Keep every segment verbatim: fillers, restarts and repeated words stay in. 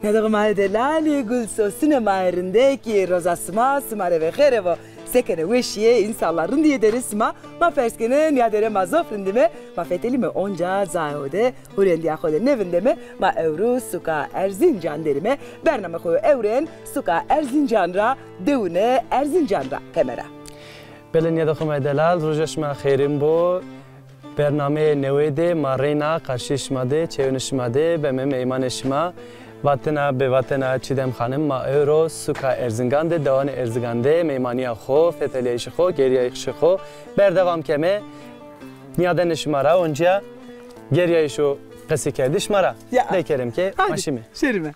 Nîyadoxê ma yê delalî, gul sosine ma yê rindekî, roza sima, sima rê ve xêre vo. Se kenê, weşî yê, înşallah rindî yê derê sima. Ma pers kenê, nîyadêre ma zof rindîme, ma fetelîme onca, zayê ho de, hurêndîya xo de nêvindeme, ma ewro suka Erzincan derîme. Bername xo yo ewren suka Erzincan ra dewine, Erzincan ra keme ra. Belê nîyadoxê ma yê delal, roja şima xêrîn bo. Bernameyê newê de ma reyna qarşî şima de, çewênê şima de beme meymanê şima. Vatena, bêvatena Çîdem Xanim, ma ewro suka Erzingan de, dewanê Erzingan de meymanîya xo, fetelîyayîşê xo, gerîyayîşê xo berdewam keme. Nîyadenê şima ra oncîya gerîyayîş û qesîkerdî şima ra. Ya. Lê kerem ke ma şîme. Şêrîme.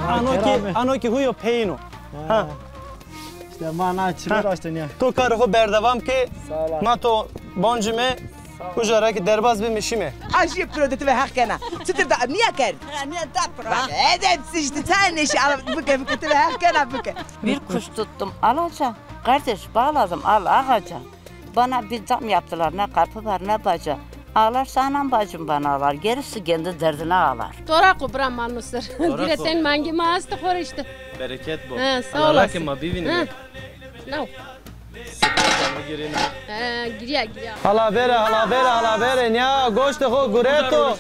Ano ki, ano ki huyo peyîn o. Ha. Ha. Îşte ma na çiver açtın ya. To karê xo berdewam ke, ma to boncîme, uca ra ki derbaz bîme şîme. A jî piro de ti ve heq kena. Çitir da nîya kerd? Ha, nîya da piro. Bak, edepsiz işte, sen ne şey, al, bike, bike, ti ve heq kena, bike. Bir kuş tuttum alaca, kardeş bağladım al ağaca. Bana bir dam yaptılar, ne kapı var ne baca. Ağlarsa anam bacım bana ağlar, gerisi kendi derdine ağlar. Toraq o bira, ma no ser. Bire teng mangî ma estî xo rê işte. Bereket bo. He, sağ olasın. Ke ma bivînîme. He. No. He, giriya, giriya. Hala bere, hala bere, hala bere. Nîya goştê xo gureto.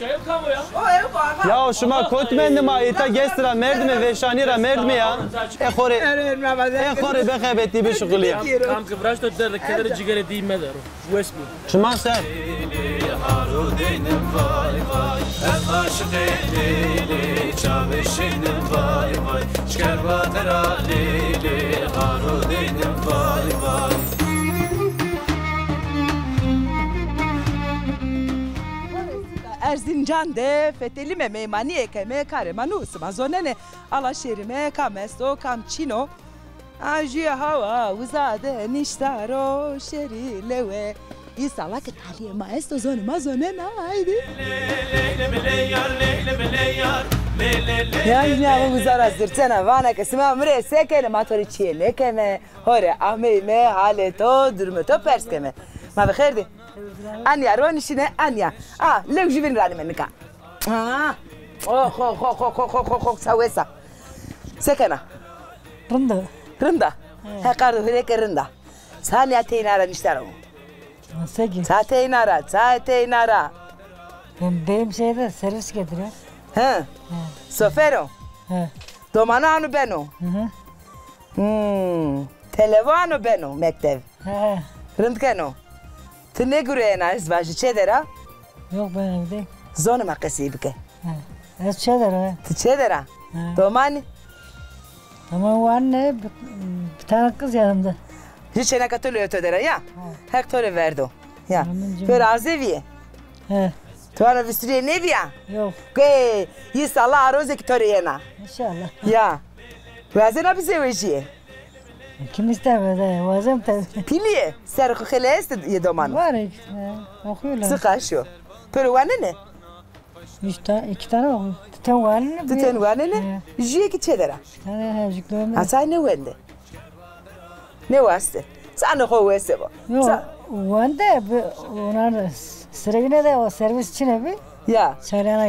Ya şima kot mendî ma, îta gest ra merdîme, vêşanî ra merdîme ya. E xo rê, e xo rê bexebetî bişuxulîya. Kam, kam ki viraşto derde kedere cîgerê dî medero. Wes bo. Çima ser? Erzincan de fetelîme, meymanîye keme, karê ma no, sima zonenê. Ala şêrîme, kam esto, kam çin o. A jûye hawa uza de nişta ro, şêrî lewe. Îsala ke talîyê ma esto, zonê ma zonena, haydî. Ya jûye hawa uza ra zirtena, vana ke sima mi rê se kenê, ma to rê çîyê nêkeme. Ho rê ameyîme, halê to, durumê to pers keme. Ma ve xêr dî. Anya ro nişîne, anya. A, lewjî vînî ra nîme nika. Aa! Ox, ox, ox, ox, ox, ox, ox, ox, ça wes a. Se kena? Rind a. Rind a? He. Heq ardo hurê ke rind a. Ça nîya teyna ra nişta ro? Se ki? Ça teyna ra, ça teyna ra? Ben, benim şeyde servis getire. He. He. Sofer o? He. Domana ano beno? Hı hı. Hmm. Televo ano beno mektev? He. Rind keno. Ti nêgureyena ez vajî çêde ra? Yok, ben evdeyim. Zonê ma qesey bike. He. Ez çêde ra. Ti çêde ra? He. Domanî? Doman wanenê, bir, bir tane kız yanımda. Jû çêneka to lewe to de ra ya? He. Heq to rê verdo. Ya. Amin cümle. Pêro azevîye? He. To ana visturîye nêbîya? Yok. Ke, îsala a roze ki to rê yena. İnşallah. Ya. Wazena bizewejîye? Kim istemez, he, wazem tabii. Pîlî yê, serê xo xeylê estê yê domanî? Var işte, he, okuyorlar. Çi qaşî yo? Pêro wanenê? Üç tane, iki tane okuyor. Ti ten wanenê? Ti ten wanenê? He. Jûye ki çêde ra? Bir tane, he, jû ki. Ha, ça nêwende? Nêwaste. Zanê xo wese bo. Yok, wende, bu, onlar da sürekli de o servis çine bir. Ya. Çaylana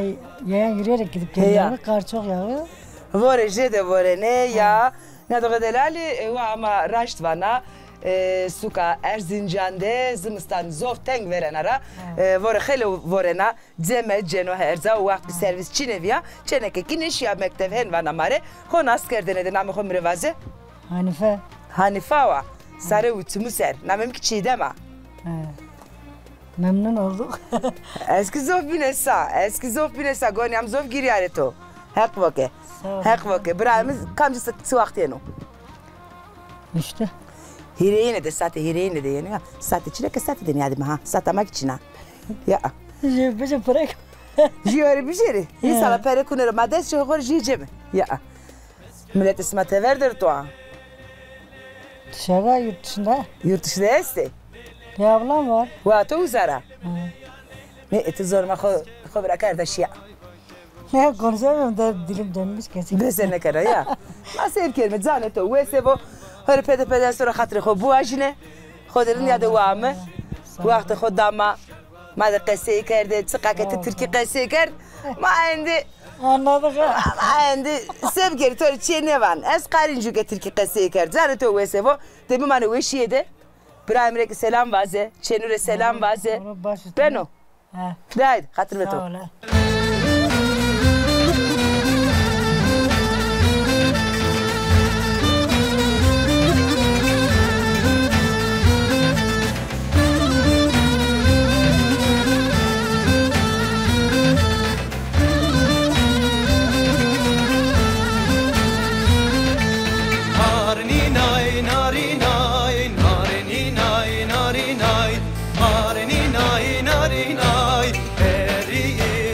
yayan yürüyerek gidip geliyorlar. He ya. Kar çok yağıyor. Vore jêde vore ne ya. Nîyadoxê delalî, e, wa ama raşt vana, e, suka Erzincan de zimistan zof teng vêrena ra, e, vore xeylê vêrena, ceme ceno herza û waxt bi servis çinê vîya, çêneke kî nêşîya mektev hen vana ma rê, xo nas kerdêne de namê xo mi rê vaze? Hanife. Hanifa wa. Sare û çimû ser. Namê mi kî Çiğdem a. He. Memnun olduk. Ez kî zof bîne sa, ez kî zof bîne sa, gonîya mi zof gîrîyarê to. Heq voke. Sağ ol. Heq voke. Birayê mi kamci se-, çi waxt yeno? Üçte. Hîrêyine de, saetê hîrêyine de yenê. Saetê çine ke saetê de nîyadîme ha. Saeta ma kî çin a. Ya. Jê bijê perek. Jê were bijêrê. Ya. Însana perek hune ro ma dest şi xo rê jê ceme. Ya. Miletê sima tever der to a? Dışarıda, yurt dışında. Yurt dışında estê? Bir ablam var. Wa to uza ra? Hı. Ne, e, ti zor ma xo, xo bira kardeş ya. Ne konuşamıyorum da dilim dönmüş kesin. Bese nêkena ya. Ma seyr kerime, canê to wese bo. Hore pede pede sora xatirê xo biwajîne. Xo de rind ya de wa mi. Sağ ol. Waxtê xo da ma. Ma de qesey kerde, çiqa ke ti tirkî qesey kerd, ma endî... Anladık ha. Ma endî se bikerî, to rê çê nêvan. Ez qarîncû ke tirkî qesey kerd. Canê to wes vo, de bimanê weşîye de. Birayê mi rê kî selam vaze, çênû rê selam vaze. Beno. Ha. De haydi, xatir be to. Sağ ol, ha. Narînay, narînay, narînay, narînay, narînay, narînay, herî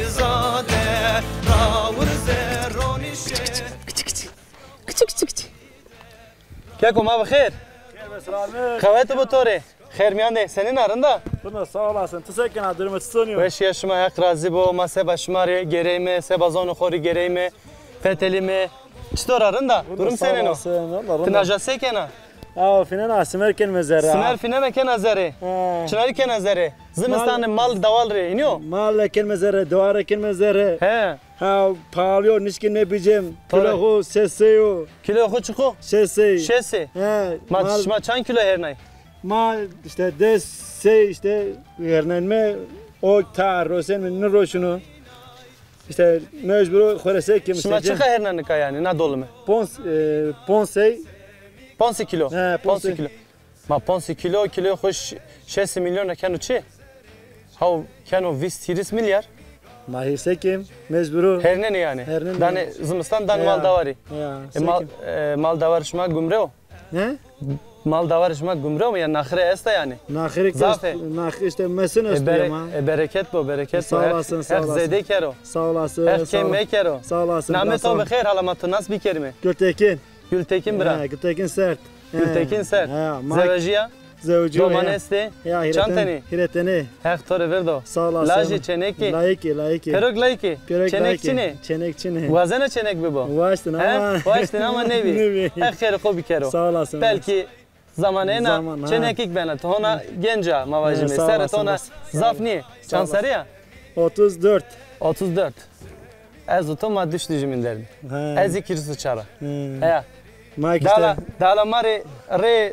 îzade, rawir zerronîşe. Keko, ma bi xêr. Xêr ve selamet. Qewet bo to rê. Xêr mîyan de, senîn a, rind a? Rind a, sağ olasın. Ti se kena, durumê ti sonî yo? Weşîya şima, Heq razî bo. Ma seba şima rê gêreyme, seba zonê xo rê gêreyme, fetelîme. Çitor a, rind a? Rind a, sağ olasın. Durum senên o? Valla rind a. Ti naja se kena? Aw, fînena, simer kenme zerre. Simer fînena, kena zerre. He. Çinarî kena zerre? Zimistanê mal dewal rê, hînî yo? Mal kenme zerre, dewal rê kenme zerre. He. Ha, pahalı yo, nişkî nêbicêm. Kilo xo şeş sey yo. Kilo xo çiqo? Şeş sey. Şeş sey. He, ma, mal, şima çand kilo hernay? Ma işte des sey işte hernenme, o ta rosenme, nêroşino. İşte mecbur o, xo rê se kîm. Şima çiqa herna nika yanî, na dolime? Pons, e, pons sey. Pons sey kilo? He, pons sey. Pons sey kilo. Ma pons sey kilo, kilo xo ş-, şeş milyon keno çi? Haw keno vîst hîris milyar. Ma hîrse kêm, mecbur o. Hernenê yanî. Hernenê. Danê zimistan, danê mal dawarî. Ya, e, mal, e, mal dawarî şima gumre o? Ne? Mal dawarî şima gumre o mu? Ya naxire esta yanî? Naxire zaf e. Naxire işte mesin esto ama. E, bereket bo, bereket bo. Sağ olasın, sağ olasın. Heq zêde kero. Sağ olasın. Heq kêm mekero. Sağ olasın. Namê to bi xêr, hala ma to nas bikerîme. Gültekin. Gültekin bira. He, Gültekin Sert. He. Gültekin Sert. He, ma zewejîya? Zewejîyo, ya. Doman estê? Ya, çand tenî? Hîrê tenî. Heq to rê verdo. Sağ olasın. Lajî, çênekî? Layikî, layikî. Pêrok layikî? Pêrok layikî. Çênek çinê? Çênek çinê. Wazena çênek bibo? Waştin ama. He? Waştin ama nêbî. Nêbî. Heq xêrê xo bikero. Sağ olasın. Belkî zamanê ena çênekîk bena. Ti hona genc a, ma vajîme. Serê to hona zaf nîyê. Çand serrî ya? Otuz dört. Otuz dört. Ez û to ma duşt dujumîn der bî. He. Ez zî hîris û çar a. He. Heya. Ma kî dala, işte dala ma rê, rê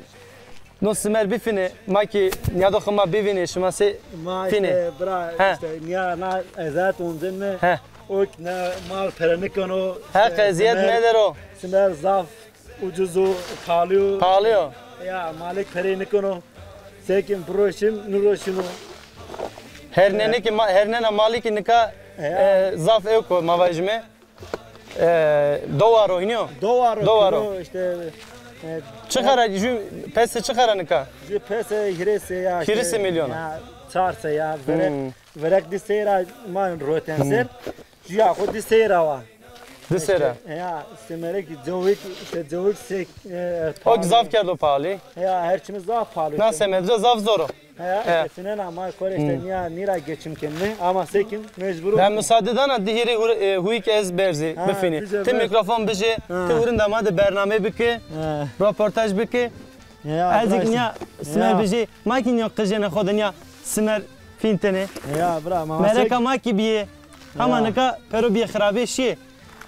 no simer bifîne, ma kî nîyadoxê ma bivînê, şima se fînê. Ma işte bira, işte nîya na ezayet oncên mi? He. O kî ne mal pere nêkeno. Heq ezîyet medero. Simer zaf ucuz o, pahalı yo. Pahalı yo. Ya, malik perey nêkeno. Se kîm, biroşim, nêroşino. Hernenê kî ma-, hernena malî kî nika, e, zaf ewk o, ma vajîme. E, dowar o, hînî yo? Dowar o, dowar o. Kilo işte, e, çiqa ra, jü pese çiqa ra nika? Jü pese hîrê sey ya. Hîrê sey milyon. Ya, çar sey ya. Verek, verek di sey ra ma roten ser. Jüya xo di sey ra wa. Di sey ra. Ya, simerek cewik, işte cewik sek, e, pahalı. O kî zaf kerdo pahalı. Ya, her çî mi zaf pahalı. Na semedre zaf zor o. He, işte fînena ma kore işte nîya nîra geçim kenme ama se kîm mecbur o. Ben müsaade dana di hîrê hur-, e, huyîk ez berzî bifînî. Ti mikrofon bijê, ti hurinda ma de bername bike, roportaj bike. Ez kî nîya simer bijê, ma kî nîya qijêne xo de nîya simer fîntene. Ya bira, ma mereka ma kî bîye. Hama nika pêro bîye xirabê şîye.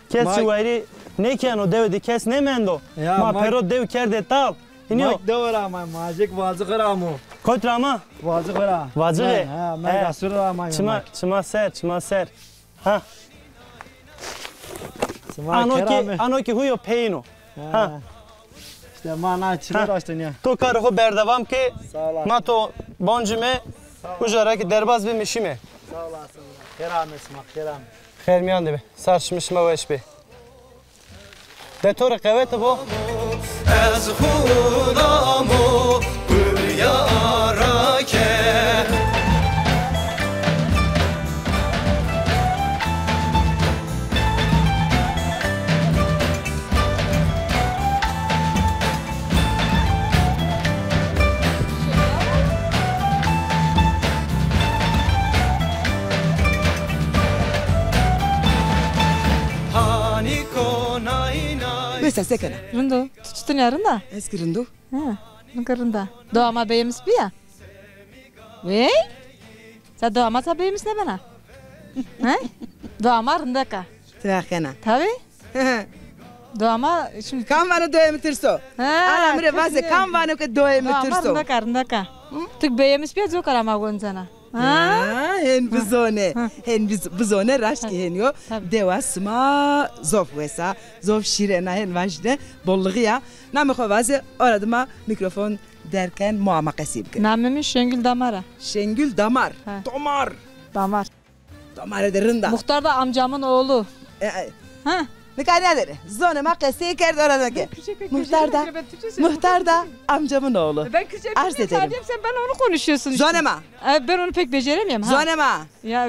Kes çi wayîrê nêkeno, dewe de kes nêmendo. Ma pêro dew kerdê tal. Hînî yo. Ma dewe ra ama, ma jêk Vacixî ra amo. Kot ra ama? Vacixî ra. Vacixî? Ha, ma Gasûr ra ama. Çima, çima ser, çima ser. Ha. Ano kî, ano kî huyo peyîn o. Ha. İşte ma na çile raştın ya. To karê xo berdewam ke. Sağ olasın. Ma to boncime. Uca ra kî derbaz bime şîme. Sağ olasın. Xêr ame sima, xêr ame. Xêr mîyan de be. Sar şima, şima weş be. De to rê qewete bo. Ez xudamo, qurya ra ke. Wesa, se kena? Rind o. Tu çitin ya, rind a? Ez ki rind o. Ha, nika rind a. Do ama beyemis biya. Wey? Sen doya ma ça bêymis nêbena? He? Doya ma rindek a. Ti ra xena. Tabii. Doya ma şimdi... Kam vano doyê mi tirso? Ha, ana mi rê vaze, kam vano ke doyê mi tirso? Doya ma rindek a, rindek a. Hı? Tik bêymis bîya coka ra ma goncena. Ha? Ha, hen bizone. Ha. Hen biz-, bizone raşt ki hen yo. Tabii. Dewa sima zof wes a, zof şîren a, hen vajîne bolluğî ya. Namê xo vaze, ora dima mîkrofon derken moa ma qesey bike. Namê mi Şengül Damar a. Şengül Damar. Ha. Damar. Damar. Damare de rind a. Muhtar da amcamın oğlu. E, e. Ha. Nika nêdere. Zonê ma qesey kerd, ora dima ke. Muhtar da, muhtar da amcamın oğlu. Ben Kürtçe bilmiyorum, sen bana onu konuşuyorsun işte. Zonê ma. E, ben onu pek beceremiyorum ha. Zonê ma. Ya,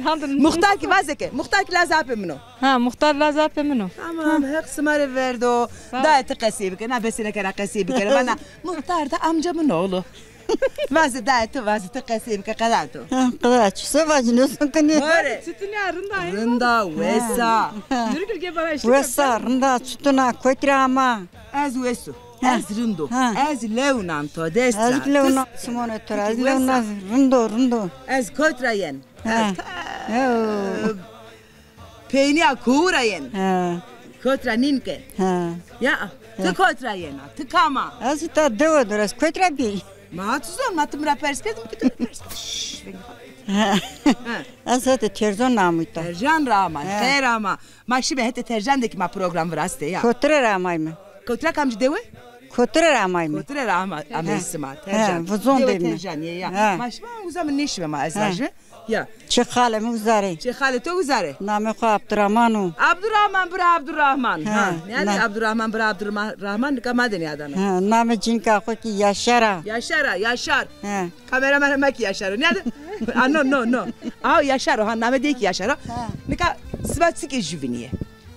handır... Muxtar kî vaze ke. Muxtar kî lazê apê min o. Ha, muxtar lazê apê min o. Tamam, Heq sima rê verdo. Sağ ol. Dayê ti qesey bike. Na besêne kena qesey bikere. Vana muxtar da amcamın oğlu. Vaze dayê ti, vaze ti qesey bike, qeda to. Ha, qeda çi se vacîne, sokinî. Hore. Çitin ya, rind a, he? Rind a, wes a. Nurgül, gel bana eşlik et. Wes a, rind a, çitin a, kotî ra ama? Ez wes o. Ha. Ez rind o. Ha. Ez lewnan to dest ra. Ez lewnan simonê to ra. Ez lewnan rind o, rind o. Ez kot ra yen. Ha. Ez ta-, peynîya kowu ra yen. Ha. Kot ra nîn ke. Ha. Ya, ti kot ra yena, ti kam a? Ez îta dewe der, ez kot ra bî. Ma tu zon, ma ti mi ra pers kerd, mi ti mi ra pers kerd. Şşş, vengî. Ha. Ha. Ez hetê Terzan ra ama îta. Tercan ra ama, xeyr ama. Ma şîme hetê Tercan de kî ma program virastê ya. Kotire ra amayme. Kotire kamcî dewe? Kotire ra amayme. Kotire ra ama, amey sima, Tercan. He, vizon dewe deyme. Tercan ye ya. He. Ma şîme uza mi nêşîme ma ez vajî. Ya. Çê xalê mi uza rê. Çê xalê to uza rê. Namê xo Abdurrahman o. Abdurrahman, bira Abdurrahman. He, ha, nîyade Abdurrahman, bira Abdurrahman, nika ma de nîyadano. He, namê cinka xo kî Yaşar a. Yaşar a, Yaşar. He. Kameramana ma kî Yaşar o. Nîyade? A, no, no, no. Aw Yaşar o, ha, namê dey kî Yaşar o. He. Nika sima çikê jûvînî yê?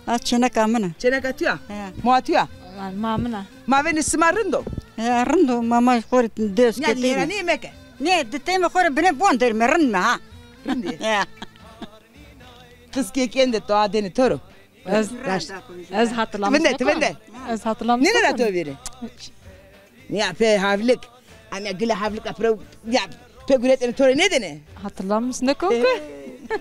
A, çêneka min a. Çêneka tu ya? He. Moa tu ya? Ma min a. Ma vênê sima rind o? He, rind o. Ma, ma xo rê dest ke. Nîyade, yê ra nêmeke. Nê, di teyme xo rê binê bon derîme, rind me ha. Rind ê. He. Qizkêkên de to a dêne to ro. Ez, ez hatırlamış. Vinde, vinde. Ez hatırlamış. Nêne ra to vîrî? Ya pê havlik. Anîya gile havlik a piro, ya pê guretêne to rê nêdêne? Hatırlamış ne koku?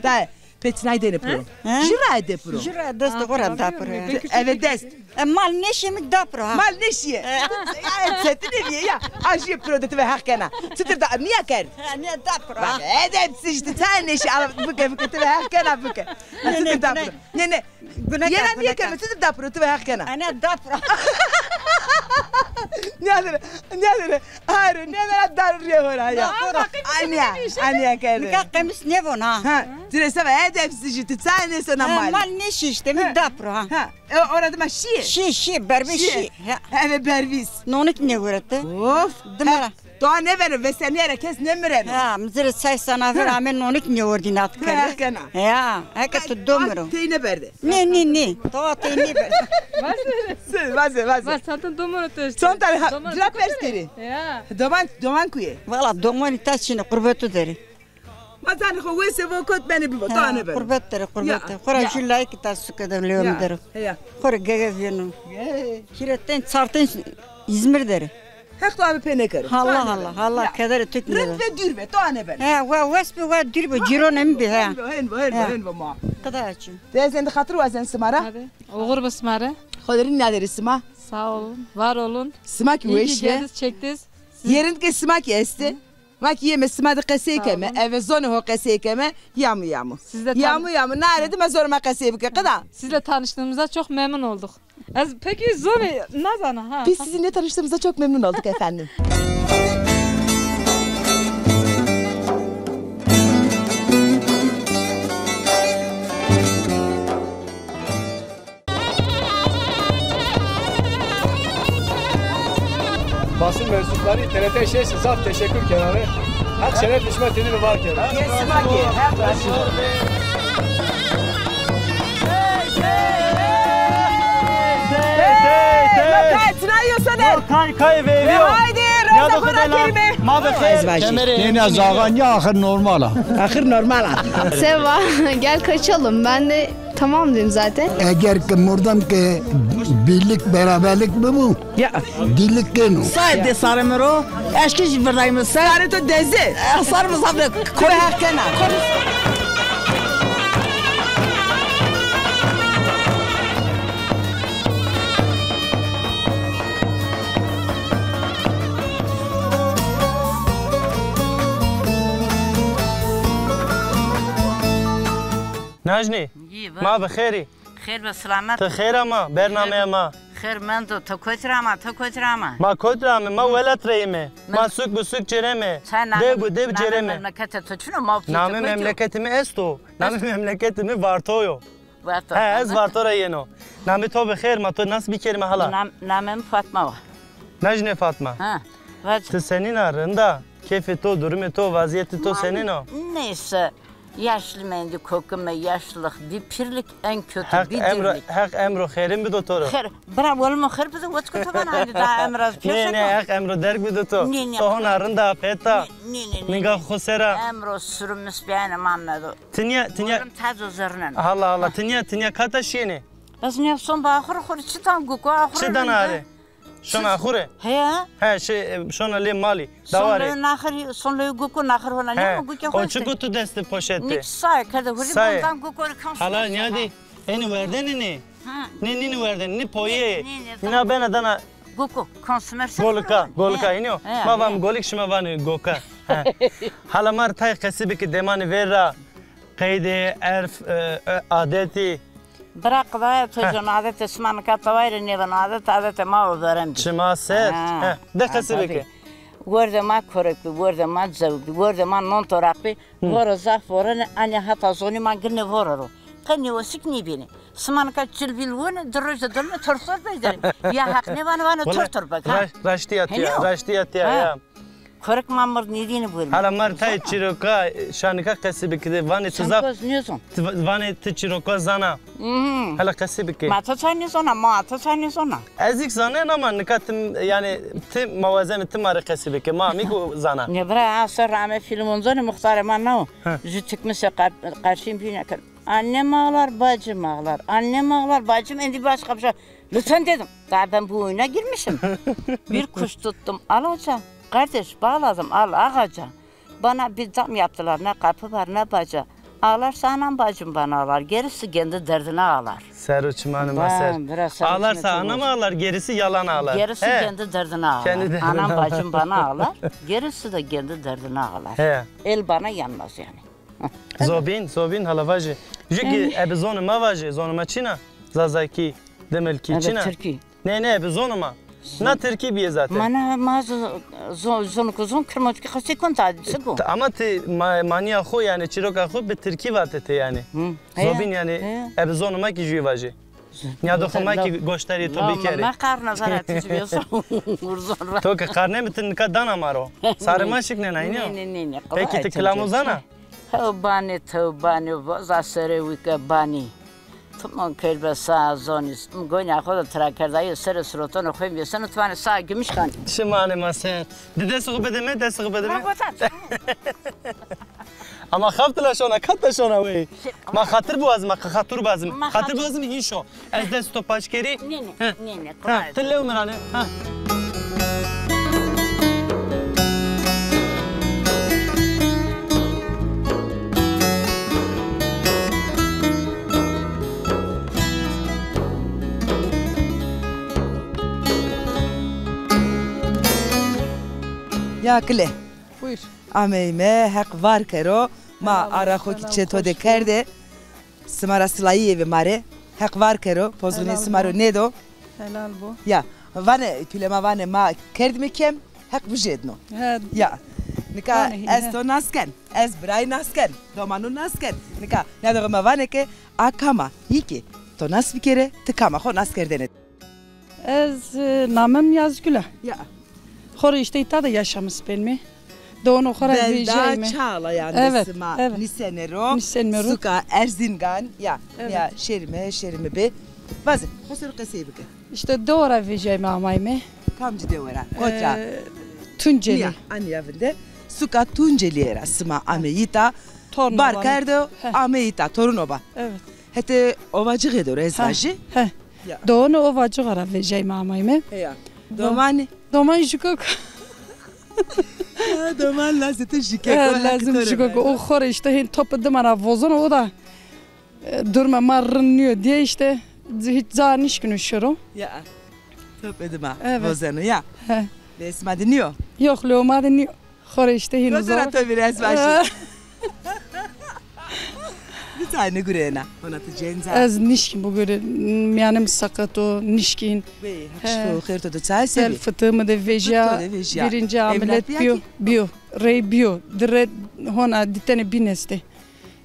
Da pê çinay dêne piro? He? Jû ra de piro. Jû ra dest xo ra da piro. Eve dest. E, mal nêşîye mi da piro ha. Mal nêşîye. E. Ya, çetin eviye ya. A jû piro de ti ve heq kena. Çitir da, nîya kerd? Ha, nîya da piro ha. Bak, edepsiz işte, çay nêşî, ala, bike, bike, ti ve heq kena, bike. Çitir da piro? Nê, nê. Yena nîye keme, çitir da piro, ti ve heq kena. Ana da piro. Nîyade re, nîyade re. Hayır, nîyade re, dar rê ho ra ya. Anîya, anîya kerde. Nika qemis nêvon ha. Ha, ti rê seba edepsiz jî, ti çay nêsona mal. Mal nêşî işte, mi da piro ha. Ha. E, ora dima şîye? Şî, şî, bervîs şî. He, eve bervîs. Nonik nêwerete. Of. Dima ra. Doa nêbeno, vesenîye ra kes nêmireno. Ha, mi zirê çay sana ver, ame nonik nêwerdî nat kerde. Heq kena. Ya, heke tu do miro. Tey nêberde. Nê, nê, nê. Doa tey nêberde. Vaze, vaze, vaze. Çanta domano to işte. Çanta ha, cila pers kerî. Ya. Doman, doman kuye? Valla doman îta çin ê, qurbetu der ê. Ma zanê xo wese vo kot benê bibo, to ane beno. Qurbet der ê, qurbet der ê. Xora jû layik îta suke de lewê mi der o. Xora gege vîyeno. Hîrê tên, çar tên Îzmir der ê. Heq to ame pê nêkero. Allah Allah, Allah kederê to kî nêbeno. Rind ve dûr ve, to ane beno. He, wa wes bi, wa dûr bi, cîronê mi bi, he. Hen bo, hen bo, hen bo, hen bo ma. Qida çi. Ti ez êndî xatir wazen sima ra. Oxir bi sima rê. Xo de rind nîyaderê sima. Sağ olun, var olun. Sima kî weş be. İyi ki geldiniz, çektiniz. Yê rind ke sima kî estê. Ma kî yeme sima de qesey keme, eve zonê ho qesey keme, yamu yamu. Siz de tan- Yamu yamu, nare dima zonê ma qesey bike, qida. Sizle tanıştığımıza çok memnun olduk. Ez pekî zonê nazana ha. Biz sizinle tanıştığımıza çok memnun olduk efendim. Basın mensupları T R T Şeş zaf teşekkür kerane. Heq şeref şima têdî de var kero. Yes, Maki. Hey, hey, hey. Hey, hey, hey. Kay, kay, veyvîyo. Haydi, roza xo da kerîme. Ma be xeyr. Nêna zaga nîya, axir normal a. Axir normal a. Seva, gel kaçalım. Ben de Tamam dedim zaten. Eger ki mordem ki birlik, beraberlik bibu, ya, dillik keno. Saê dê sarê mi ro, eşkî jî virdayîme ser. Sarê to dezê. Sarê mi zaf de. Kore heq kena. Najnî, ma bi xêr î. Xêr be, silamet. Ti xêr ama, bernameya ma. Xêr mendo, ti kotî ra ama, ti kotî ra ama? Ma kotî ra ame, ma welat ra yîme. Ma suk bi suk cêreme. Dê bi dê bi cêreme. Namê memleketê to çin o, ma. Namê memleketê mi esto. Namê memleketê mi Varto yo. Varto. He, ez Varto ra yeno. Namê to bi xêr, ma to nas bikerîme hala. Nam-, namê mi Fatma wa. Najnê Fatma. Ha, vac. Ti senîn a, rind a? Keyfê to, durumê to, vazîyetê to senîn o? Neyse, yaşlı mendî kokime, yaşlılık, bir pirlik en kötü, bir dirlik. Heq emro xêrin bido to ro. Xêr, bira, welimo xêr bido, wet ku to bana hani daha emraz. Nê, nê, Heq emro derg bido to. Nê, nê. To hona rind a, pêt a. Nê, nê, nê. Ninga xo ser a. Emro sürümüs beğenim anladı. Tinya, tinya. Buyurun, tazo zerrnen. Allah Allah, tinya, tinya kata şîyêne? Ez nîya son ba axur, axur çi dan guko, axur. Çi dan arê? Şona axurê? Heya. He, şey, e, şona lê malî. Dawarê. Son lê naxir, son lê guko naxir hona. He. Nîya guko. O çi gutu destê poşetê? Nîk saye kerde hurî. Saye. Bondan guko kan. Hala nîyadî? Eni werdene nê? Ha. Nê, nîni werdene, nî poyê. Nî, nî, nî. Nîna bena dana. Guko, konsumer. Golika, golika, hînî yo? He, ma van golik, şima vanê goka. He. Hala ma rê tayê qesî bike, demanê ver ra, qeydê, erf, e, e, adetî. Bira qidaya to can adetê sima nika tawayre nêbeno, adet adetê ma o verem bî. Çima ser? Ha. He, de qesî bike. Werdê ma korek bî, werdê ma cewk bî, werdê ma non toraq bî. Voro zaf vorene, anî hata zonî ma ginê voro ro. Qe nêwesik nêbîne. Sima nika çilbîl wone, di roje dolme tor tor peyderî. Ya Heq nêvane, vane tor tor bek, ha. Raş-, raştîya tîya, raştîya tîya ya. Korek ma mird nêdîne bûrme. Hala ma rê tayê çîroka, şanika qesî bike de, vanê ti zaf. Çend koz nêzon. Ti va-, vanê ti çîroka zana. Hala qesî bike. Ma to ça nêzona, ma to ça nêzona. Ez îk zanena ama nika ti, yanî ti ma wazenê ti ma rê qesî bike. Ma amîk zana. Nê bira, ha ser ame fîlm onzonê muxtarê ma nao. Jü tikmise qar-, qarşîn bîne ken. Annem ağlar, bacım ağlar. Annem ağlar, bacım, endî başka bir şey. Lütfen dedim. Daha ben bu oyuna girmişim. Bir kuş tuttum alaca. Kardeş bağladım al ağaca. Bana bir dam yaptılar, ne kapı var ne baca. Ağlarsa anam bacım bana ağlar. Gerisi kendi derdine ağlar. Ser û çimanê ma ser. Ağlarsa anam ağlar, gerisi yalan ağlar. Gerisi kendi derdine ağlar. Anam bacım bana ağlar. Gerisi de kendi derdine ağlar. He. El bana yanmaz yani. Zobîn, zobîn hala vajê. Jü ki ebe zonê ma vajê, zonê ma çin a? Zazakî, dimilkî çin a? Tirkî. Nê, nê, ebe zonê ma. Na tirkî bîye zaten. Ma na, ma zo-, zo-, zonê ku zon kirmanckî qesey kon ta, siko. Ama ti ma-, manîya xo, yanî çîroka xo bi tirkî vatê ti yanî. Zobîn yanî, ebe zonê ma kî jüyê vajê. Nîyado xo ma kî goştarî to bikerê. Ma qarna zana ti jî bîyesa urzon ra. To ke qarnê mi ti nika dana ma ro. Sarê ma şiknena, hînî yo? Nê, nê, nê, nê. Pekî ti kilamo zana? Tewbanê, tewbanê, vaza serê wî ke banî. Timon keyr be sa zonî. Mi goynîya xo de tira kerdayî, serê surotonê xo vêseno, ti vanê sa gimîş kanî. Çimanê ma ser. Di destê xo bide mi, destê xo bide mi. Ma gota. Ama xaftila şona, kata şona wey. Ma xatir biwazim, ma xatir biwazim. Xatir biwazim hîn şo. Ez dest to paç kerî. Nê, nê, nê, nê. Ti lew mi ra ne. Ha. Ya kile. Buyur. Ameyme, Heq var kero. Ma ara xo kî çê to de kerde. Sima ra silayî eve ma rê. Heq var kero, pozgunê sima ro nêdo. Helal bo. Ya, vanê, tule ma vanê ma kerdîme kem, Heq vijêdno. Ya, nika ez to nas ken, ez birayî nas ken, domanu nas ken. Nika, nêdoxê ma vanê ke a kam a, hî ke to nas bikerê, ti kama xo nas kerdene. Ez, e, namem Yazgül a. Ya. Xo rê îşte îta de yaşamis benme. Dewonê xo ra vejîyayme. Belda Çağlayan de sima nîsenê ro. Nîsenme ro. Suka Erzingan. Ya. Evet. Ya şêrîme, şêrîme bê. Vaze, xo ser o qesey bike. Îşte dewe ra vejîyayme amayme. Kamcî dewe ra? Kotî ra? E, Tuncelî. Ya, anîya vinde. Suka Tuncelîye ra sima ameyî îta. Bar kerdo, ameyî îta, torun oba. Evet. Hetê Ovacixê de ez vajî. He. Ya. Domanê Ovacixî ra vejîyayme amayme. Heya. Domanî? Doman jukok. Ha, doman lazê to jukek o. He, lazim jukek o. O xo rê îşte hên topê dima ra vozono, o da, e, durma ma rind nîyo diye îşte hiç ca nişkîno şiro. Ya. Topê dima vozeno ya. He. Lê sima de nîyo? Yok, lê ma de nîyo. Xo rê îşte hîn zor. Kotu ra to vîr ez vajî. Di tane gureyena. Hona ti cenca. Ez nişkîn bigurî. Mîyanê mi seqet o, nişkîn. Bey, Heq şifo û xêr to de çay se bî? Bel fitî mi de vejîya. Fitî to de vejîya. Birinci ameliyat bîyo, bîyo. Rey bîyo. Di re hona di tenê bîn estê.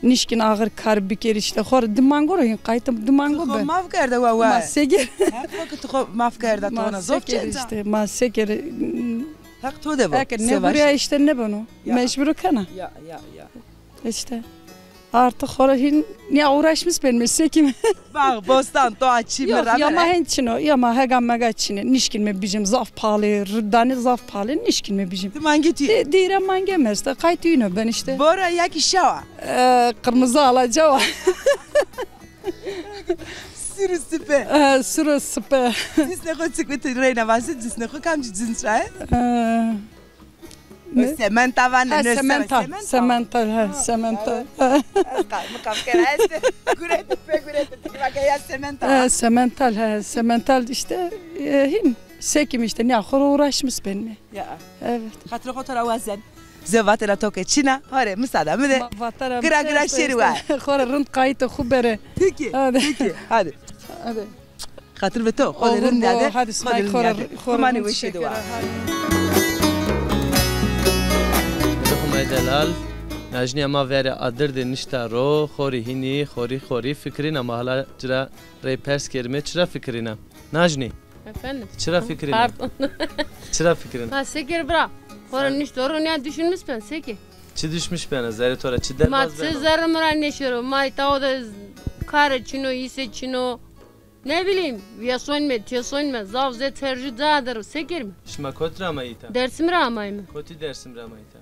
Nişkîn axir kar bikerî îşte. Xo rê di mango ro hîn qaytê di mango ben. Ti xo maf kerda wa wa. Ma se kerî? Hep xo ki ti xo maf kerda, ti hona zof cenca. Ma se kerî îşte, ma se kerî. Heq to de bo. Eke nêgurîya îşte nêbeno. Ya. Mecbur o kena. Ya, ya, ya. Îşte. Artık xora hîn ya uğraşmış benîme, sekîme. Bax, bostan, doğa, çî mi ra. Yok, ya ma hên çin o, ya ma hega mega çin ê. Nişkînme bijîm, zaf pahalı, rindane zaf pahalı, nişkînme bijîm. Ti mange tu yî? Di-, dîre mange mi este, qayt uyno ben îşte. Bora ya ki şewa? E, kırmızı alacawa. Suru sipe. E, suru sipe. Cinsê xo çik bi, ti reyna vajî, cinsê xo kamcî cins ra yê? E, Ne? Sementa vanê, ha, ne sementa, sementa. Sementa, ha, sementa. Evet. Ez ka-, mi kam kena este. Gurete, pe gurete, tikva ke ya sementa. Ha, semental, ha, semental îşte, e, hîn sekîm îşte, nîya xo ro uğraşmış benîme. Ya. Evet. Xatirê xo to ra wazen. Zê vatena to ke çin a, hore, misada mi de. Ma vatena mi de. Gira gira şêrî wa. Xo rê rind qaytê xo bere. Peki, peki, hadi. Hadi. Xatir be to, xo de rind nîyade, xo de rind nîyade. Kumanê weşî de wa. Dixumay delal, najnîya ma verê adir de nişta ro, xorî hînî, xorî xorî fikirîna, ma hala ci ra rey pers kerîme, çira fikirîna? Najnî. Efendim? Çira fikirîna? Pardon. Çira fikirîna? Ha, se kerî bira. Xora nişto ro nîya düşünmüş ben, se kerî. Çi düşmüş bena, zerrê to ra çi derbaz beno? Ma çi zerrê mi ra nêşêro, ma îta o de kare çin o, îse çin o. Ne bileyim, vêsonîme, têsonîme, zaf zê tercî ca der o, se kerîme? Şima kotî ra amay îta? Dersim ra amayme. Kotî Dersim ra amay îta?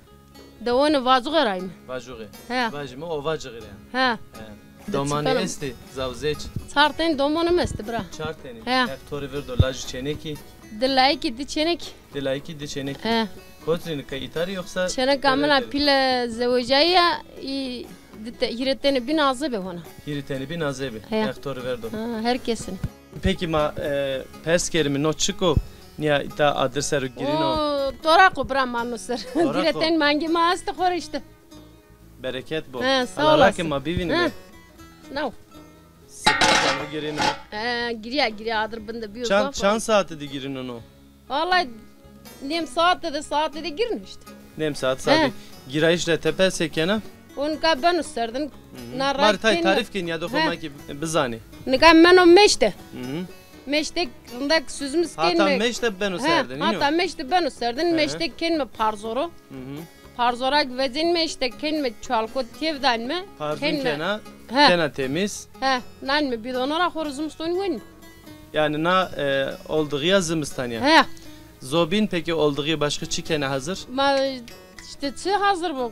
Dewonê Vacuxe ra yîme. Vacuxe. He. Vajîme Ovacixî ra. He. He. Domanî estî, zaf zêç? Çar tenî domonê mi estî bira. Çar tenî? He. Heq to rê verdo, laj û çênekî? Di layikî, di çênekî. Di layikî, di çênekî. He. Kotî rê nika, îta rê yoksa? Çêneka min a pîle zewecayî ya, î di te-, hîrê tenî bîn azebê hona. Hîrê tenî bîn azebê. Heya. Heq to rê verdo. Ha, her kesin. Peki ma, e, pers kerîme, no çik o, nîya îta adir ser o girîno? O toraq o bira, ma no ser. Toraq o. Hîrê tenî mangê ma estî xo rê îşte. Bereket bo. He, sağ olasın. Allah rake ma bivînîme. He. Naw. Sipasano girîno. He, girîya, girîya, adir bin de bîyo. Çan, çan saate de girîno no? Vallahi nêm saate de, saate de girîno îşte. Nêm saat, saate. He. Girayîş ra tepe se kena? O nika beno serdin. Hı hı. Na ray tay tarîf kenî ya do xo ma ki bizanî. Nika meno meşte. Hı hı. Meşte rindek süzmüz kenîme. Hata meşte beno serdin, hata meşte beno serdin, meşte kenîme parzoro. Hı hı. Parzora ki vecenîme îşte kenîme çualko têv danîme. Parzun kena, kena temiz. He, nanîme bîdono ra, xo rê zimistonî wenîme. Yani na, e, oldixîya zimistanî ya. He. Zobîn peki oldixî başka çi kena hazir? Ma îşte çi hazir bo?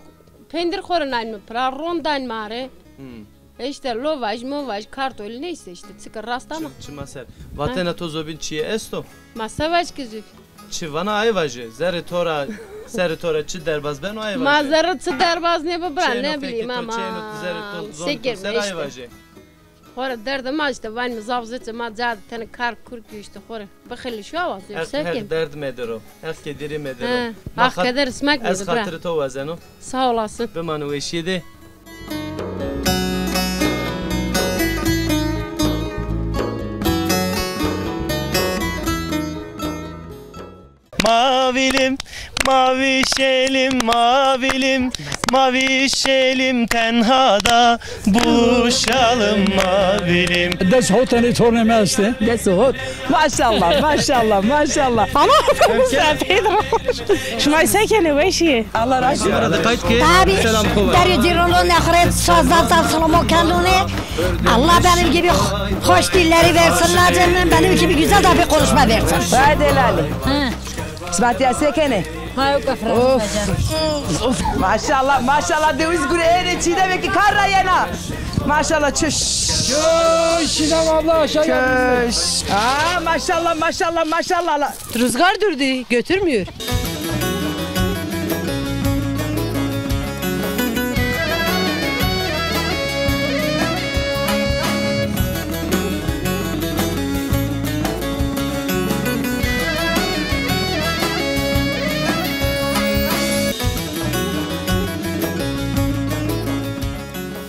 Pendir xo rê nanîme pira, ron danîme arê. Hmm. E îşte lovaj, movaj, kartol, neyse îşte, çike rast ama. Çi-, çima ser. Vatena to zobîn çîyê esto? Ma se vaj ki zû. Çi vana ay vaje. Zerrê to ra, serê to ra çi derbaz beno ay vaje. Ma zerrê çi derbaz nêbo bira, ne bileyim ama. Çêno peki to, çêno ti zerrê to, zobîn to ser ay vaje. Xora derdê ma îşte, vanîme zaf zêç ê, ma ca de tenê kar kur kî îşte xora. Bixilî şu awa zor se ken. Heq derd medero. Heq kederî medero. He, Heq keder sima kî medero. Ez xatirê to wazeno. Sağ olasın. Bimane weşîye de. Mavilim, mavişelim, mavilim, mavişelim tenhada, buluşalım mavilim. Des hot tenê tornê mi estê. Des hot. Maşallah, maşallah, maşallah. Ama sen Pedro. Şima se kenê, weş ê? Allah razı olsun. Arada kayıt ki. Tabii. Selam, kolay. Derya Ceylan'ın nefret, sazdan selamı kendine. Allah benim gibi hoş dilleri versin, lacenden benim gibi güzel de bir konuşma versin. Hadi helal. Hı. Sima tîya se kenê? Hay o kafra. Of, of, of. Maşallah, maşallah, dewiz gure ênê, çî de vekî kar ra yena. Maşallah, çüş. Çüş, Çiğdem abla, aşağı gel. Çüş. Aa, maşallah, maşallah, maşallah. Rüzgar durdu, götürmüyor.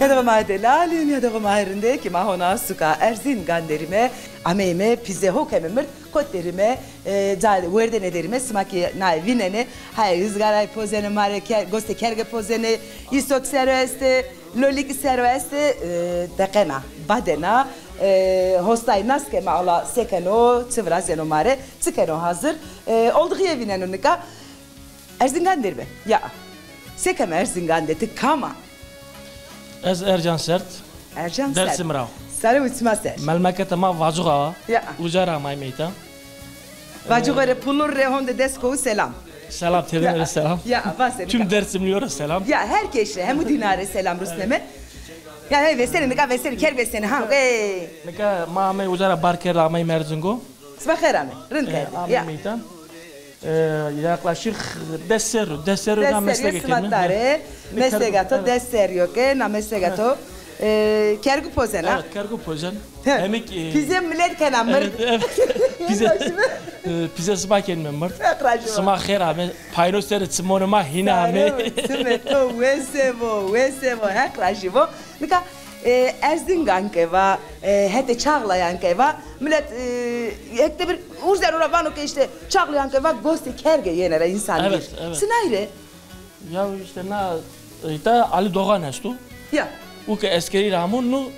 Nîyadoxê ma delalî, nîyadoxê ma rindekî, ma hona suka Erzîngan derîme, ameyme, pîze ho keme mird, kot derîme, e, ca werdene derîme, sima kî naye vînenê, hay izgaray pozenê ma rê, ke-, gostê kerge pozenê, îsot sero estê, lolik sero estê, e, deqena, badena, e, hostay nas keme ala se keno, çi virazeno ma rê, çi keno hazir, e, oldiğiye vîneno nika. Erzîngan derîme. Ya. Se keme Erzîngan de, ti kam a? Ez Ercan Sert. Ercan Sert. Dersim ra. Sare û çima ser. Melmekete ma Vacuxa wa. Ya. Uca ra amay meyta. Vacuxa rê, Pulur rê, honde des kowu selam. Selam, têdene rê selam. Ya, vasene. Tüm Dersimliyo rê selam. Ya, her keş rê, hemû dîna rê selam rusneme. Ya, hey, vesenê, nika vesenê, ker vesenê, ha, hey. Nika ma amey uca ra bar kerd, amey Merzingo. Sima xêr amê. Rind kerdî. E, amê meydan. E, yaklaşık des serrî, des serrî na meslege kerîme. Des serrî yo sima dare. Mesleka to des serrî yo ke, na mesleka to, e, kergu pozena. Evet, kergu pozen. He. Hemik, e, pîze milet kena mird. Evet, evet. Pîze, e, pîze sima kenîme mird. Sima xêr amê. Payno serê çimonê ma hîna amê. Sare û çimê to wese bo, wese bo. Heq rajî bo. Nika, e, Erzingan ke va, e, hetê Çağlayan ke va, milet, e, hekte bir urzeno ra vano ke îşte Çağlayan ke va gostê kerge yenê ra însan. Evet, evet. Sinay rê? Ya îşte na, e, îta Ali Doğan esto. Ya. U ke eskerî ra amo, nu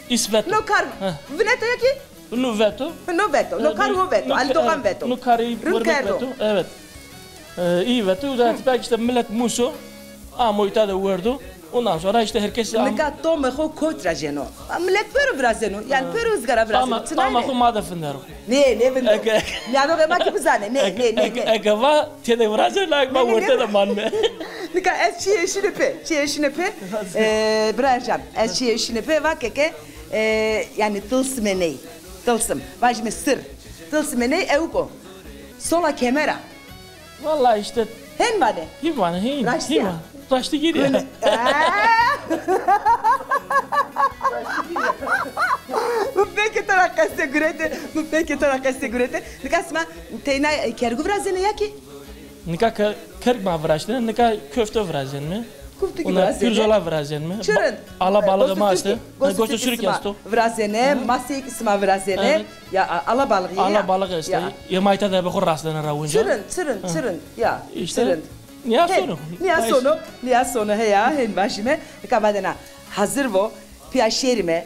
îs veto. No kar vineto ya kî? Nu veto. No veto. No kar ho veto. Ali Doğan veto. Nu karî wermek veto. Evet. E, î veto. U da tipa îşte milet muso, amo îta de werdo. Ondan sonra îşte her kes am- Nika tomê xo kot ra ceno? A, milet pêro virazeno. Yanî pêro izgara virazeno. Tama, tama xo ma de vindero. Nê, nêvindero. Eke, nîyadoxê ma kî bizanê. Nê, nê, nê, nê. Eke va têde virazeno, eke va werte de manme. Nika ez çîyê şîne pê. Çîyê şîne pê. E, bira Ercan, ez çîyê şîne pê, va ke ke, e, yanî tilsimê ney. Tilsim. Vajîme sir. Tilsimê ney ewk o. Sola kemera. Vallahi işte. Hên vanê. Hên vanê, hên. Raştî ya. Hên vanê. Raştî gîrî ya. Mi fekê to ra qesê gurete, mi fekê to ra qesê gurete. Nika sima teyna, e, kergu virazenê ya kî? Nika ke-, kerg ma viraştene, nika köfte virazenme. Kuftu kî virazenme. Pirzola virazenme. Çi rind. Alabalığı ma işte. Goştê çurkî esto. Virazene, maseyî kî sima virazene. Evet. Ya, a-, alabalığı ya. Alabalığı işte. Ya. Yemayta de be xo rastene ra winca. Çi rind, çi rind, çi rind. Ya, işte, çi rind. Nîya sono. Nîya sono, nîya sono, heya, hên vajîme. Nika vadena hazir vo, pîya şêrîme.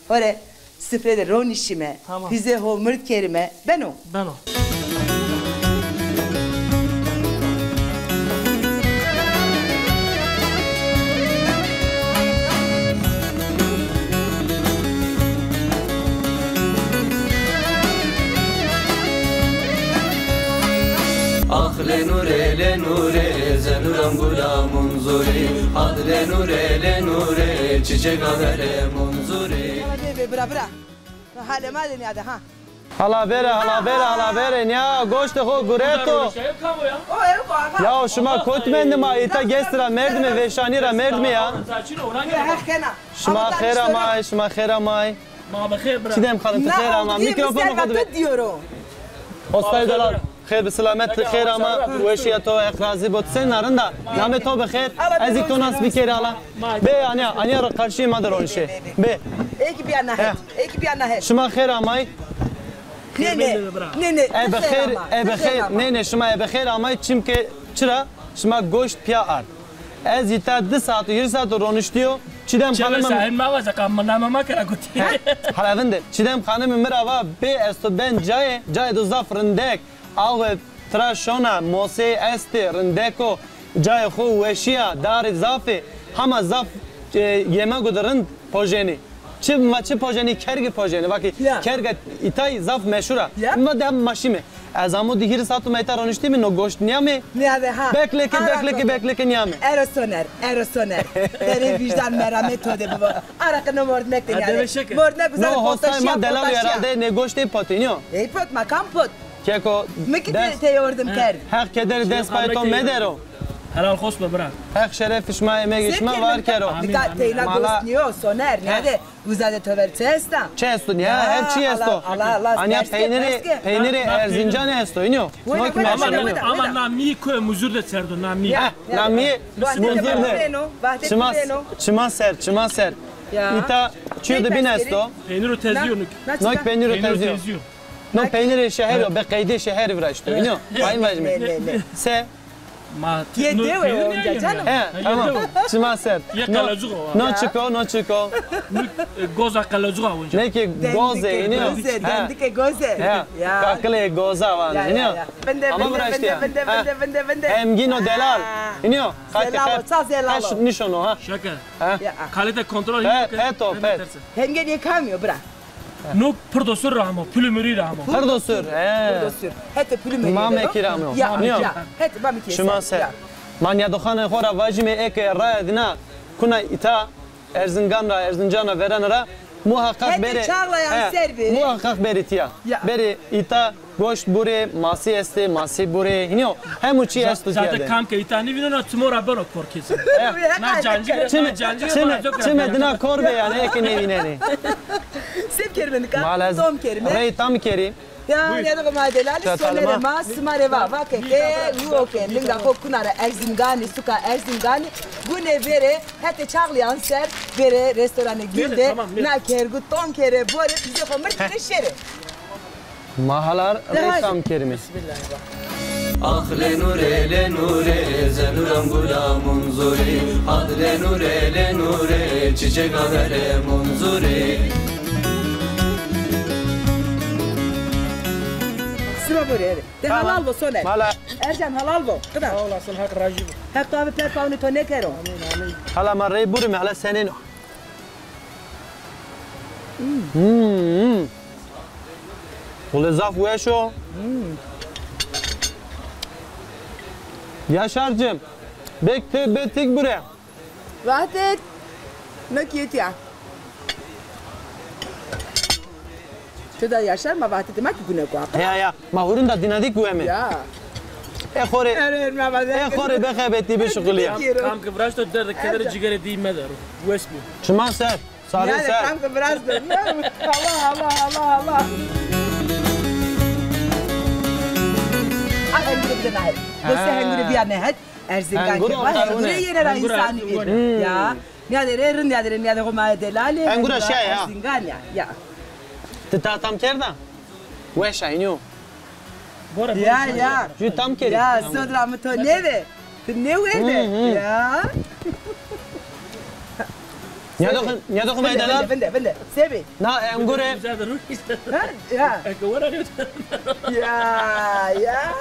Hore, sifre de ronişîme. Tamam. Pîze ho mird kerîme. Beno? Beno. Ax le nure, le nure, zenuram gula munzuri. Ad le nure, le nure, çiçek avere munzuri. Bira, bira. Halê ma de nîyade ha. Hala bere, hala bere, hala bere. Nîya goştê xo gureto. Ya şima kot mendî ma, îta gest ra merdîme, vêşanî ra merdîme ya. Şima xêr amay, şima xêr amay. Çîdem Xanim, ti xêr ama. Mîkrofonê xo de. Ostay delal. Xêr bi selamet, xêr ama, weşîya to, Heq razî bo. Ti senî, rind a? Namê to bi xêr. Ez zî to nas bikerî hala. Bê, anya, anya ro qarşîyê ma de ronişê. Bê. Ê kî bîya na het. Ê kî bîya na het. Şima xêr amay. Nê, nê. Nê, nê. E bi xêr, e bi xêr. Nê, nê, şima e bi xêr amay, çimkî çira? Şima goşt pîya ard. Ez îta di saet û hîrê saet roniştîyo. Çîdem Xanim. Çele sahil ma vaze, kam name ma kera gotî. Hala vinde. Çîdem Xanimî mi ra va, bê ez to ben cayê, cayê do zaf rindek. Awe tira şona, mosê estê, rindek o, cayê xo weşî ya, darî zaf ê, hema zaf, e, yemego de rind pojenî. Çi ma çi pojenî, kergî pojenî. Vakî kerga îtay zaf meşhur a. Mi va de hem ma şîme. Ez amo di hîrê saat û meyta roniştî mi, no goşt nîyame. Nîyame ha. Bekleke, bekleke, bekleke nîyame. Ero Soner, ero Soner. Derê vîjdan meramet to de bibo. Araqe no mordmek de nîyame. Mordmek uzak. No hostay ma delal herhalde ne goşt ê potê nîyo. Ey pot ma kam pot. Keko. Mi ki te, te yordim kerd. Heq kederê dest pay to medero. Helal xos be bira. Heq şerefê şima, emegê şima var kero. Dikkat, teyna goşt nîyo, Soner, nîyade. Uza de to ver çi esta? Çi esto? Ya, her çi esto. Allah, Allah, anya peynirê, peynirê Erzincan esto, înî yo. Ama na mî ku Muzur de çerdo, na mî. Ha, na mî Muzur de. Çima, çima ser, çima ser. Îta çiyo de bîn esto. Peyniro tezîyo nuk. Nok peyniro tezîyo. No peynirê şeherî yo, be qeydê şeherî viraşto, înî yo. Aynî vajîme. Se? Ma yê dewe onca canım. He, tamam. Çima ser. Yê qelecuğ o. No çik o, no çik o. E, goza qelecuğ a onca. Ne ki goze, înî yo. Goze, dendike goze. Ya. Kakilê goza van, înî yo. Ama viraştîya. Bende, bende, bende, bende, bende. Hemgîn o delal. Înî yo. Zelal o, ça zelal o. Nişon o ha. Şeker. Kalite kontrol. Pet o, pet. Hemgîn yê kam yo bira? No Pirdosur ra amo, Pulumurî ra amo. Pirdosur, he. Pirdosur. Hetê Pulumurî. Mamekî ra amo. Ya, ya. Hetê Mamekî. Şima ser. Ma nîyadoxanê xo ra vajîme eke raya dina kuna îta Erzingan ra, Erzincan ra verena ra muhaqqaq berê. Hetê Çağlayan ser berê. Muhaqqaq berê tîya. Berê îta goşt burê, masî estê, masî burê. Hînî yo, hemû çî esto tîya de. Zaten kam ke îta nêvîneno, çimo ra beno kor kesin. Na cancî, na cancî. Çime dina kor be yanî, eke nêvînenê. Se kerîme nika? Tom kerîme. Rey tam kerî. Ya, nîyadoxê ma delalî, Sonerê ma sima rê va, va ke ke, luo ke, linga xo kuna ra Erzinganî, suka Erzinganî, gune verê, hetê Çağlayan ser, verê restoranê Gül de, na kergu tom kerê, borê, pîzê xo mird kerê şêrê. Ma hala rey tam kerîme. Bismillahirrahmanirrahîm. Ah le nure le nure, ze nuram gula munzuri. Had le nure le nure, çiçek avere munzuri. Sima bore, evet. De halal bo Soner. Mala. Ercan halal bo. Qida. Sağ olasın, Heq razî bo. Heq to avê pek pawnê to nêkero. Amîn, amîn. Hala ma rey burîme, hala senên o. Hmm. Wele zaf weş o. Yaşarcığım, bek te be tik bure. Vahdet. No kî tîya. Tu da Yaşar ma Vahdetê ma kî gune ku. Ya, ya. Ma hurunda dîna dî ku eme. Ya. E xo rê. E xo rê bexebetî bişuxulîya. Kam ki viraşto derdê kederê cîgerê dî medero. Wes bî. Çiman ser. Sarê ser. Kam ki viraşto. Allah, Allah, Allah, Allah. Ah, hengure bide nahet. Doste hengure biya nehet. Erzingan ke. Hengure yene ra însanî vîr. Ya. Nîyade rê rind, nîyade rê, nîyade xo ma delalî. Hengura şîya ya. Erzingan ya, ya. Ti ta tam kerda? Weş a, înî yo. Ya, ya. Jû tam kerî. Ya, sodra mi to nêve. Ti nêwerde. Ya. Nîyade xo, nîyade xo ma delal. Vinde, vinde, vinde. Sebê. Na engure. Ha? Ya. Ya, ya.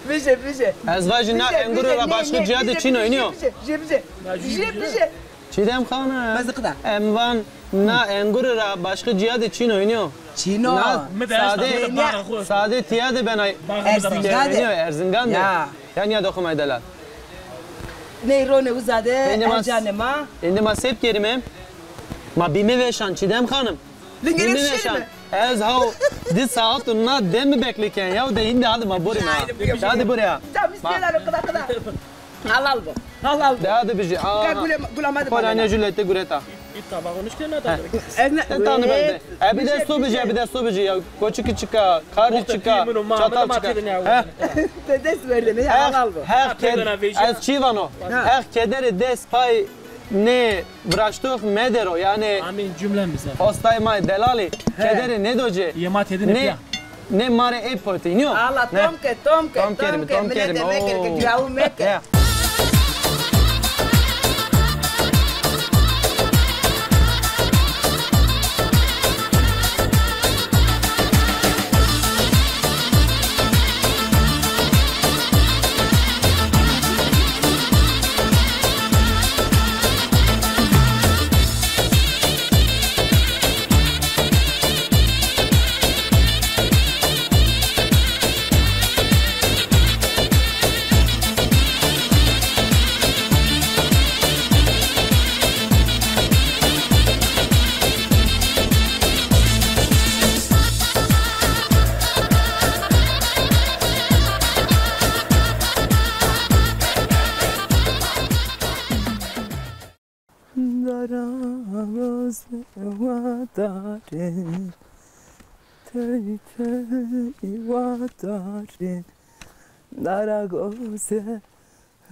Bije, bije. Ez vajî na engure ra başqa cîya de çîn o, înî yo. Bije, bije. Bije, bije. Çîdem Xanim. Em van na engure ra başqa cîya de çîn o, înî yo. Çîn o. Na sade, sade tîya de benay. Erzingan de. Înî yo, Erzingan de. Ya. Ya nîyade xo ma delal. Ney ronê uza de, Ercanê ma. Êndî ma se bikerîme? Ma bîme veşan, Çîdem Xanim. Lingere şîrîme. Ez haw di saat û na dem mi bekle ken ya, de hînde hadi ma burîme. Hadi burî ya. Tam îstêdano qida qida. Halal bo. Halal bo. De hadi bijî. Aa. Gula ma de. Xora ne jû lete gureta. Î tabaxo nişkî na ta. Ez ne. Tanı bende. E bir de su bijî, bir de su bijî ya. Koçiki çika, karnı çika, çatal çika. He. Te dest verdene ya, halal bo. Heq ked-, ez çî vano. Heq kederê dest pay nê viraştox medero, yanî. Amîn cumlemize. Ostay ma delalî, kederê nêdo ci. Yê ma têdine pîya. Nê ma rê ê potî, înî yo? Ala tom ke, tom ke, tom kerîme, tom kerîme. Meke, ke cîyawu meke. Dara goze wa dare, tey tey wa dare, dara goze.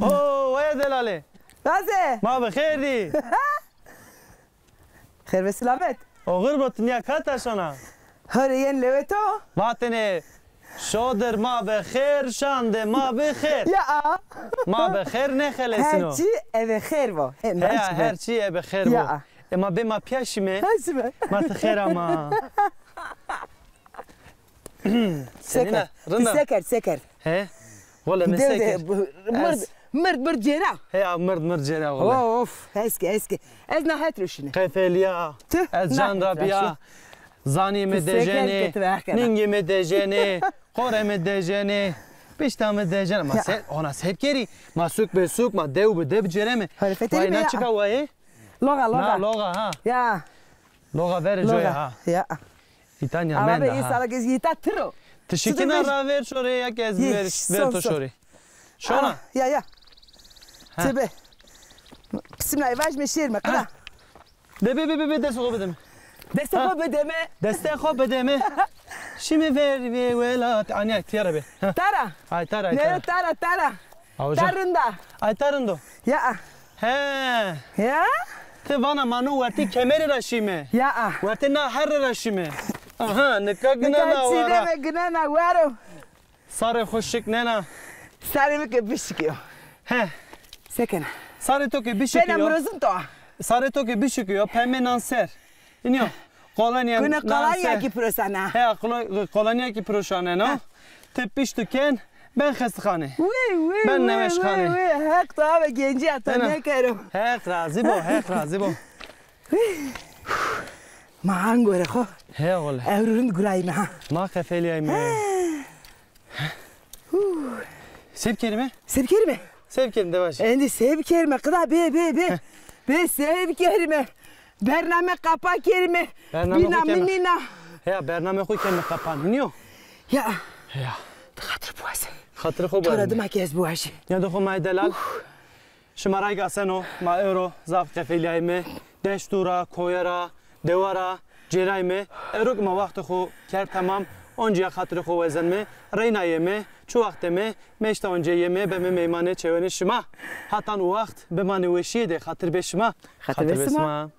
Oo, waya delalê. Raze. Ma bi xêr dî. Xêr ve selamet. Oxir bo, ti nîya kata şona? Hore yen lewê to. Vatêne, şodir ma bi xêr, şande ma bi xêr. Ya. Ma bi xêr nêxelesîno. Her çî ebe xêr bo. He, heya, her çî ebe xêr bo. Ya. E, ma bê ma pîya şîme. Ha, şîme. Ma ti xêr ama. Seker. Rind a? Seker, seker. He? Wele mi seker. Mird, mird, mird cêra. He ya, mird, mird cêra wele. Of, eske, eske. Ez na het ro şine. Qefelîya. Tüh, ez can ra bîya. Zanî mi dejenê, ningê mi dejenê, qorê mi dejenê, pişta mi dejenê. Ma se, ona se bikerî. Ma sûk be sûk, ma dew be dew cêreme. Vay, na çika wayê? Loga, loga. Na loga ha. Ya. Loga verê coya ha. Ya. Îta nîya menda ha. Ama be, îsala ke îta tiro. Ti şikîna ra ver şorê ya ke ez ver, ver to şorê. Şona. Ya, ya. Ti be. Bismillah, vaj me şêr me, qira. De be, be, be, be, destê xo bide mi. Destê xo bide mi. Destê xo bide mi. Şîme ver ve welat. Anîya, tîya ra be. Tara. Ay, tara, ay, tara. Nero tara, tara. Tar rind a. Ay, tar rind o. Ya. He. Ya? Ti vana ma no wertê kemerî ra şîme. Ya. Wertê na herre ra şîme. Aha, nika ginena wara. Nika çîneme, ginena waro. Sarê xo şiknena. Sarê mi ke bişikîyo. He. Se kena? Sarê to ke bişikîyo. Pena mirozin to. Sarê to ke bişikîyo, pemê nan ser. Înî yo. Kolonîya. Gune kolonîya kî piroşana. He, kolo-, kolonîya kî piroşaneno. Ti piştu ken, ben xestixane. Wî, wî, ben newêşxane. Heq to ave gencîya to nêkero. Heq razî bo, Heq razî bo. Ma hangore xo. He oğle. Ewro rind gurayme ha. Ma qefelîyayme. He. Se bikerîme? Se bikerîme? Se bikerîme de vajî. Endî se bikerîme? Qida bê, bê, bê. Bê se bikerîme? Bername qapa kerîme. Bername xo keme. Bîna mi nîna. Heya, bername xo keme qapa, nîyo? Ya. Heya. Ti xatir biwazê. Xatirê xo biwazê. To ra dima ke ez biwajî. Ya do xo ma delal. Şima rayk aseno, ma ewro zaf qefelîyayme, deştu ra, koye ra, dewa ra cêrayme. Ewro ke ma waxtê xo kerd temam, oncîya xatirê xo wezenme, reynayeme, çi waxteme, meşta oncîya yeme, beme meymanê çewenê şima. Hatan o waxt bimanê weşîye de, xatir be şima. Xatir be sima.